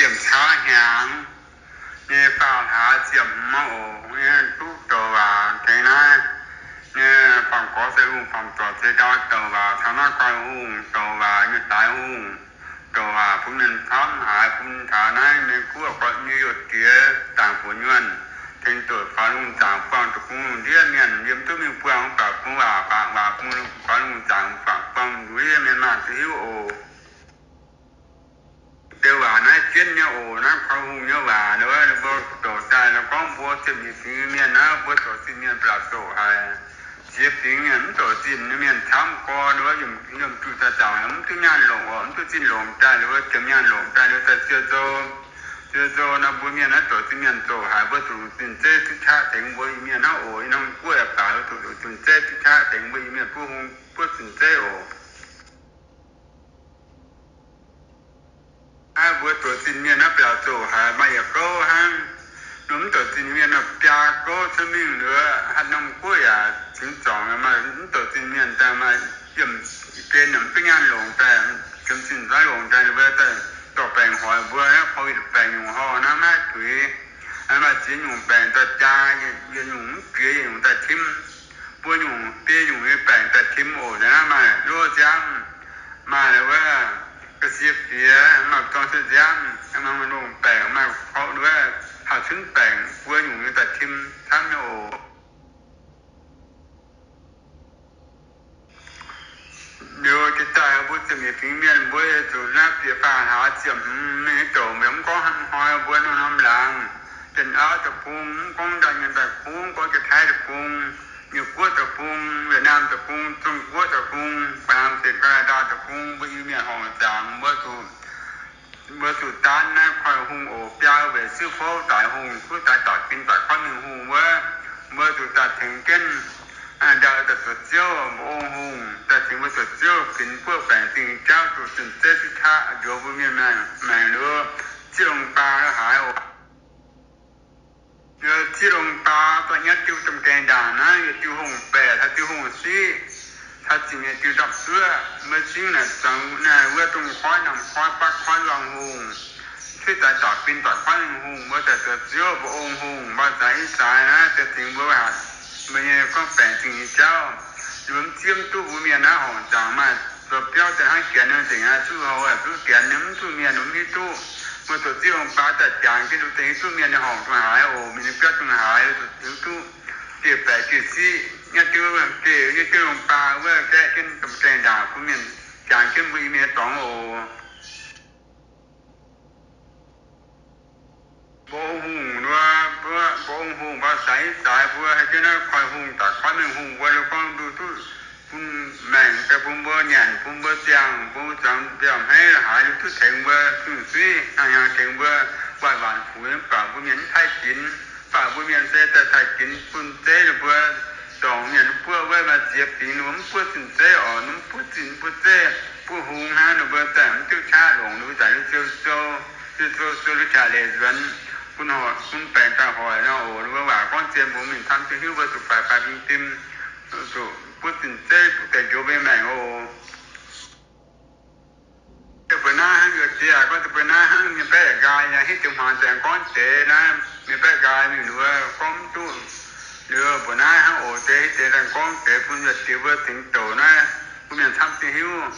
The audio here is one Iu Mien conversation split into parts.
ziepc caav hnyangx nyei faam hlaax ziepc hmz oc. Nyei duqv douc waac tengx naaiv nyei faam-gorx se hungh, faam-dorc se ndau douc waac taux naaiv guai hungh, douc waac nyei daaix hungh, douc waac bun mienh camv haaix, bun taux naaiv Meiv Guoqv gorqv nyei youh diex zaangc buoz nyuonh, tengx doqc faaux lungh zaangc buangh deic-bung lungh ndiev mienh, yiem duqv mingh buangh mv baac bun waac baac waac bun faaux lungh zaangc baac buangh ndiev mienh maah, duqv hiuv oc. Deix waac naaiv jienv nyei oc. Naaiv guai hungh nyei waac, mbuo douc daaih lorz gorngv mbuo ziepc nyeic fingx mienh naaiv, mbuo douc zinh mienh ba'laqc zoqc haic. Ziex fingx mienh mv douc zinh mienh camv gorx, yiem, yiem juqc daaih zaangc mv duqv nyaanh longc oc, mv duqv zinh longc daaih, mbuo ziepc nyaanh longc daaih, daaih siou zou, siou zou nor mbuo mienh naaiv douc zinh mienh zoqc haic, mbuo zuqc zinh zeiv duqv qaqv tengx mbuo Iu-Mienh naaiv oc. Yiem norm guoqv yaac baac zuqc zinh zeiv duqv qaqv tengx mbuo Iu-Mienh buov hung, buov zinh zeiv oc. Naaiv mbuo douc zinh mienh naaiv biaux zoqc haic, maaih yietc gouv hnangv. Mv douc zinh mienh naaiv biaa gouv cuotv mingh liuz, haaix norm guoqv yaac cingx zorngc, maaih mv douc zinh mienh daaih maaih yiem, benx mv duqv nyaanh longc daaih, qiemx zinh zaaiv longc daaih, ninh mbuo daaih dorh baengc hoic mbuo naaiv COVID baengc nyungc horh naaiv maiv tuix. Maaih ziex nyungc baengc daaih jaa, yietc nyungc mv jiex, yietc nyungc daaih tim. Buo nyungc, biei nyungc nyei baengc daaih tim oc. Naaiv maaih lov nziaamv, maaih wuov ga'sie fiex, maaih dorng se nziaamv, maaih longc baengc, maaih korv wuov haah cunv baengc, buo nyungc nyei daaih tim camv nyei oc. Liuz jiex daaih mbuo ziepc nyeic fingx mienh mbuo zuqc naaiv bieqc faam hlaax ziepc hmz mingh douc, mv gorngv hnoi mbuo norm-norm laangz, Janx-Auv deic-bung, mv gorngv Ndaa Mienh deic-bung, mv gorngv Janx-Taiv deic-bung, Mienh-Guoqv deic-bung, Yietc-Naamh deic-bung, Zong-Guoqv deic-bung, Baac Laam Sitc, Gaa^naa^ndaa deic-bung, mbuo Iu-Mienh horngc zaangc, mbuo zuqc, mbuo zuqc daanv naaiv koiv-hungh oc. Biaa weic siuv fouv daic hungh, kuv daaih dauh fin daaih kuaaiv mingh hungh wuov, mbuo zuqc daaih tengx jienv ndau daaih zoux ziouv, mbuo ong hungh daaih tengx mbuo zoux ziouv, ginx buov baengc zingh jauv, zuqc zinh zeiv duqv qaqv, njoux mbuo mienh maengc liuz, zieqv longc baa haaix oc. Zieqv longc baa daaih nyei diuh domh gaengh ndaangc naaiv, yietc diuh hungh baeqc, taux diuh hungh siqv, taux zingh nyei diuh ndortv zuoqv, mbuo singv naaic zuangx naaiv wuov dongh koiv, namh koiv, baav koiv, luangh hungh, cuotv daaih dauh fin dauh koiv mingh hungh, mbuo daaih zoux ziouv, mbuo ong hungh, mbuo zaaix i zaaix naaiv, daaih tengx mbuo hatc mbuo nyei gorngv baengc zingh nyei jauv. Mbuo mv zieqv mv duqv mbuo mienh naaiv horngc zaangc maaih zoux biauv daaih hnangv janx nor, nzengc aqv, zuqv houc aqv, zuqv janx nyei, mv duqv mienh mv hiuv duqv. Mbuo zoux zieqv longc baac daaih jangx jienv duqv dengh hiuv duqv mienh nyei horngc duqv haaix oc, mienh nyei biauv duqv haaix, hiuv duqv dieh baeqc dieh siqv nyei diuh, dieh nyei diuh longc baac wuov gaeqv jienv domh gaengh ndaangc bun mienh jangx jienv mbuo Iu-Mienh dorngx oc. Mbuo ong hungh nor, mbuo, mbuo ong hungh mbuo saaix i zaaix mbuo haih jienv naaiv koiv-hungh daaih koiv mengh hungh mbuo, gorngv nduqc duqv bun maengc daaih bun mbuo nyanc, bun mbuo ziangh, bun mbuo zuangx mbiaauc hmeiv haaix, nduqc duqv tengx mbuo zungh suiv, hnyangx-hnyangx tengx mbuo waaic waanc fuix, mv baac mbuo mienh mv haih ginx. Mv baac mbuo mienh se daaih taaih ginx bun zeiv ninh mbuo, dorngc mienh mv buov wuov maaih ziex fingx ninh mbuo mv buov zinh zeiv oc, ninh mv buov zinh buov zeiv, buov hung hnangv, ninh mbuo daaih mv diuv qaqv longc, ninh mbuo daaih liuz ziou sou, liuz sou, sou liuz qaqv leiz nzuonx, bun hoic, bun baengc daaih hoic nor oc. Ninh mbuo waac gorngv zien mbuo mingh camv duqv hiuv, mbuo zuqc faix faix fim fim, zuqc buov zinh zeiv daaih njoux mbuo maengc oc. Deix mbuo naaiv hnangv yuoz diex gorngv, deix mbuo naaiv hnangv mienh baeqv nqaai yaac hitv deix hmuangx daaih gorngv deix naaiv, mienh baeqv nqaai mingh wuov gorngv mv duqv. Liuz mbuo naaiv hnangv oc, deix hitv deix daaih gorngv deix bun yuoz diex mbuo tengx douc naaiv, bun mienh camv duqv hiuv.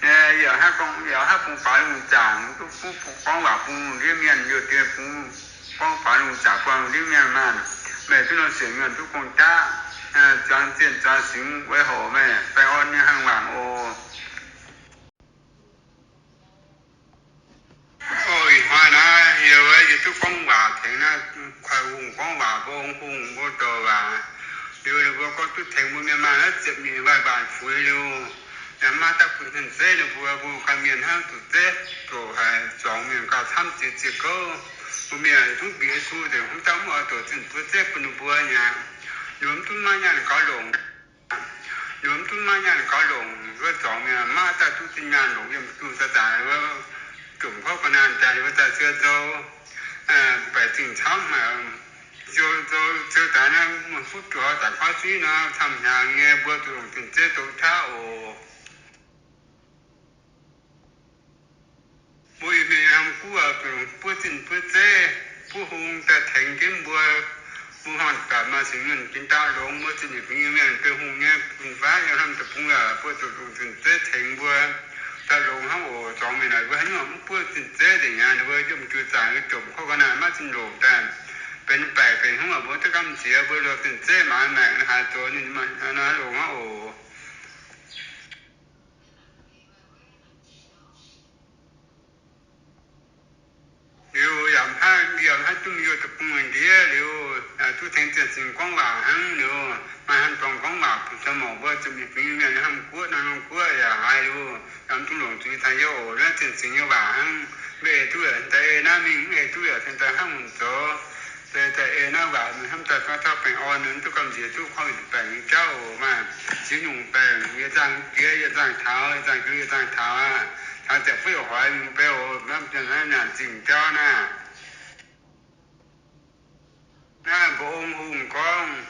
Yaac hnangv gorngv, yaac hnangv bungx faaux lungh zaangc, duqv gorngv waac bun lungh ndiev mienh, yuoz diex bungx gorngv faaux lungh zaangc bun lungh ndiev mienh maanh. Meih duqv norm sienx mienh duqv gong-jaav, zuangx zienh zuangx singx weic hoc meih baengh orn nyei hnangv waac oc. Ih hnoi naaiv yie, yie duqv gorngv waac tengx naaiv koiv-hungh gorngv waac, mbuo ong-hungh mbuo douc waac. Liuz ninh mbuo gorngv duqv tengx mbuo mienh maanh naaiv ziepc nyeic waaic waanc fuix liuz, yaac maiv daaih bun zinh zeiv ninh mbuo, mbuo ganh mienh hnangv zuqc zeiv zoqc haic, zuangx mienh gauh camv ziex ziec gouv. Mbuo mienh zungv bieqc Yesu nzengc, mv dauh mv oix zoux zinh buov zeiv bun ninh mbuo mi'aqv. Ninh mbuo mv duqv maiv nyaanh gaux longc. Ninh mbuo mv duqv maiv nyaanh gaux longc, wuov zuangx mienh maiv daaih duqv zinh nyaanh longc yiem duqv daaih daaih wuov, jomc kouv ga'naanh daaih wuov daaih ziou zou, baeqc zingh camv, ziou zou, ziou daaih naaiv fuqv juoz daaih kuaaiv zuiv nor, camv hnyangx nyei mbuo zuqc longc zinh zeiv zoux qaqv oc. Mbuo Iu-Mienh nyei norm guoqv longc buov zinh buov zeiv, buov hung daaih tengx jienv mbuo. Mbuo hmuangv doic maaih cingx nyuonh jin dauh longx, mbuo zuqc nyei fingx Iu-Mienh, Bienh Hungh nyei fun-faqv yiem hnaangx deic-bung yaac buov zuqc longc zinh zeiv tengx mbuo. Daaih longx hnangv oc. Zuangx mingh naaic mbuo haaix nyungc mv buov zinh zeiv nzengc aqv, ninh mbuo yiem juov zaangc nyei jomc kouv ga'naaiv maiv zinh longc daaih, benx baeqc benx hungh, mbuo duqv gamh nziex mbuo lorz zinh zeiv maaiz maengc haaix zoux ninh longx hnangv oc. Liuz yaac hnangv, yaac hnangv duqv mingh youh deic-bung ndiev liuz, duqv tengx zienh singx gorngv waac hnangv liuz, maaih haaix dorngx gorngv waac bun caux mouc mbuo zuqc mingh fingx mienh hnamv guoqv naaiv norm guoqv yaac haiz liuz, yaac mv dungx longc zuiz taux yie oc. Naaiv zienh singx nyei waac hnangv, mv ei duqv yaac cingx daaih ei naaiv mingh, mv ei duqv yaac cingx daaih hnangv hmuangx zoux. Deix daaih ei naaiv waac mingh hnamv daaih gorngv tauv baengh orn, mv duqv gamh nziex duqv korv-lienh baengc nyei jauv oc. Maaih ziex nyungc baengc, yie nzangc jiex yie nzangc taux, yie nzangc jiex yie nzangc taux aqv. Taux ziangh fuqv hoix mingh beiv oc, hnamv nyanc zingh jauv naaiv. Naaiv mbuo ong hungh gorngv,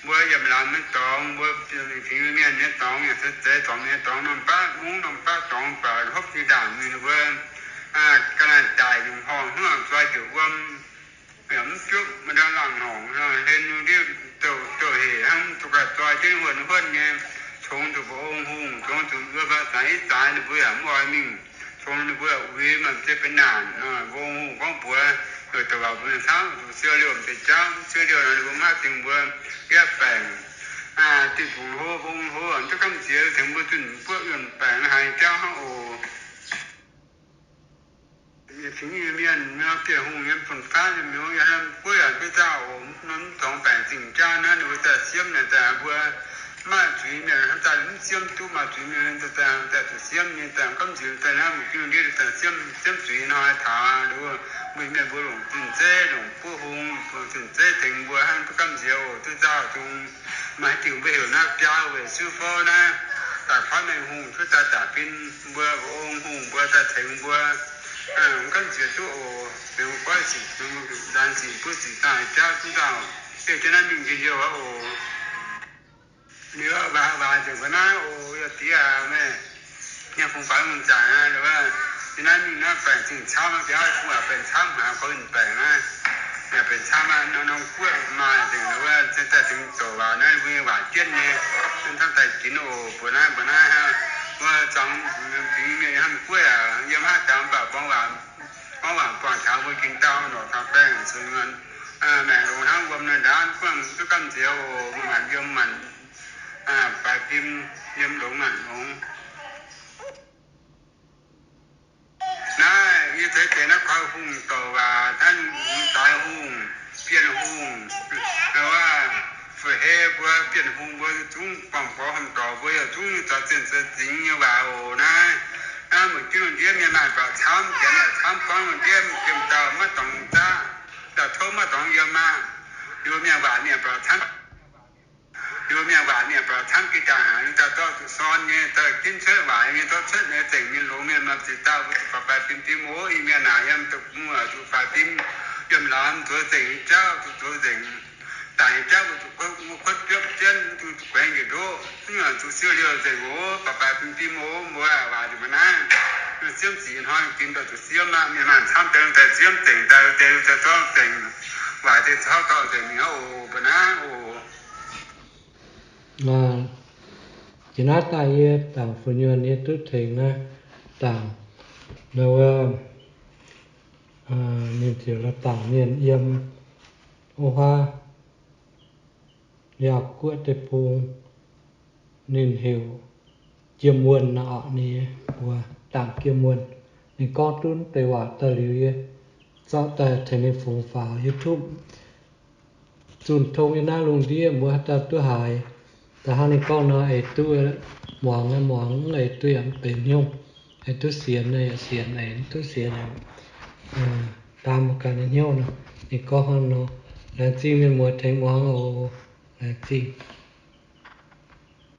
mbuo yiem laamz nyei dorngx, mbuo fingx mienh nyei dorngx, yaac se zeiz dorngx nyei dorngx, norm baav mungv norm baav dorngx baac hopv jiex ndaangc mingh ninh mbuo ga'naaiv daic nyungc horngh hnuangv zoi njiec wuom, yaac mv jupv, maaih ndau laangh hnorngx hlen nyei ndiev douh douh hec hnangv, duqv gaax zoi jienv huonh huonh nyei, congx zuqc mbuo ong hungh, congx zuqc mbuo baac zaaix i zaaix ninh mbuo yaac mv oix mingh, congx ninh mbuo uix maaih ziex benx naanc. Mbuo ong hungh gorngv mbuox, douc waac mbuo mienh camv, zuqc siou liouh deix jauv, siou liouh nor ninh mbuo maiv dingc mbuo yietv baengc. Dinh bungx hlo, mbuo ong hlo, mv duqv gamh nziex tengx mbuo zunh buoqv yuonh baengc haaix jauv hnangv oc. Fingx Iu-Mienh, Bienh Hungh nyei fun-faqv, mienh yaac hnamv guoqv yaac duqv zaah oc. Mv norm dorngx baengc zingh jauv naaiv, ninh mbuo daaih siemv naaic daaih mbuo maaih zuiz mienh hnamv daaih mv siemv duqv, maaih zuiz mienh daaih daaih zuqc siemv nyei, daaih gamh nziex daaih hnamv mbuo Iu-Mienh ndiev daaih siemv, siemv zuiz hnoi taux liuz, mbuo Iu-Mienh mbuo longc zinh zeiv, longc buov hung, longc zinh zeiv tengx mbuo hnangv duqv gamh nziex oc. Duqv zaah zungv maaih haaix diuc mbuo heuc naaiv biaa weic siuv fouv naaiv, daaih kuaaiv mengh hungh cuotv daaih daaih bin mbuo, ong hungh mbuo daaih tengx mbuo, mv gamh nziex duqv oc. Mbuo goiv sic, nzaanx sic, buov sic daaih jauv duqv nzauh, ei jienv naaiv mingh njien-youh aqv oc. Liuz waac, waac nzengc mbuo naaiv oc, yaac diex aac meih, nyei fungx faaux lungh zaangc aqv, liuz yie naaiv mingh naaiv baengc zingh camv, biaux fungx waac benx camv haic, korv-lienh baengc naaiv, yaac benx camv aqv. Norm norm guoqv maaih nzengc, liuz se daaih tengx douc waac naaiv, mbuo nyei waac jienv nyei, hnamv daaih ginx oc. Mbuo naaiv, mbuo naaiv hnangv, mbuo zuangx fingx mienh hnamv guoqv aac, yiem haaix jangx mv baac gorngv waac, gorngv waac buangh taux mbuo jiex dauh lorqc taux baengh, maengc longx hnangv wuom naaiv ndaauv, buangh duqv gamh nziex oc. Mbuo maanc yiem maanc faix fim, yiem longx maanc longx. Naaiv yie ceix deix naaiv koi hungh douc waac, naaiv daaix hungh, bienh hungh, wuov, fu-hei mbuo, bienh hungh mbuo zungv buangh gorx hormh dorc mbuo yaac zungv zaux zinh zeix zingx nyei waac oc. Naaiv, naaiv mbuo jienv lungh ndiev mienh maaih baac camv, janx yaac camv, gorngv lungh ndiev jiem dauh maiv dorngx zaqv, dauh tov maiv dorngx yiem aqv. Liuz mienh waac mienh baac camv, liuz mienh waac mienh baac camv jiex ndaangc haic, liuz daaih zorqv zuqc sorn nyei, daaih ginv cuotv waaic nyei, zorqv cuotv nyei zengc mienh longx mienh maaih ziex dauh mbuo zuqc faaux faix fim fim oc. Ih mienh naaic yiem deic-bung zuqc faix fim, yiem laamz zuqc zengc nyei jauv, zuqc zoux nzengc. Daic nyei jauv mbuo zuqc kuotv biopv jienv, zuqc guaengx njiec ndoqv, zuqc siou liouh nzengc oc. Faaux faix fim fim oc. Mbuo waac nzengc mbuo naaiv, siemv sic hnoi ginx daaih zuqc siemv aqv. Mienh maanc camv deix daaih siemv zengc, daaih deix daaih zorqv zengc, waaic deix zorqv dorh nzengc mi'aqv oc. Mbuo naaiv oc. Jiex naaiv daaih yie dangc fu'nyuonh yie duqv tengx naaiv dangc, wuov, ninh ziouc dangc mienh yiem wuov haav Yaauh Guoqv deic-bung, ninh heuc Jiem Wuonh naaiv oc. Ninh mbuo dangc Jiem Wuonh. Ninh gorngv duqv deix waac daaih liuz, yie zorqv daaih tengx ninh fungx faaux YouTube. Zunh tong yie naaiv lungh ndiev mbuo haaix dauh duqv haiz da'hnangv ninh gorngv nor, eix duqv muangx muangx, eix duqv yaac mv benx hnyouv, eix duqv sienx yaac sienx, eix mv duqv sienx yaac ndaam ganh nyei hnyouv nor. Ninh gorngv hnangv nor, laengz zingh mienh muoz tengx muangx oc. Laengz zingh.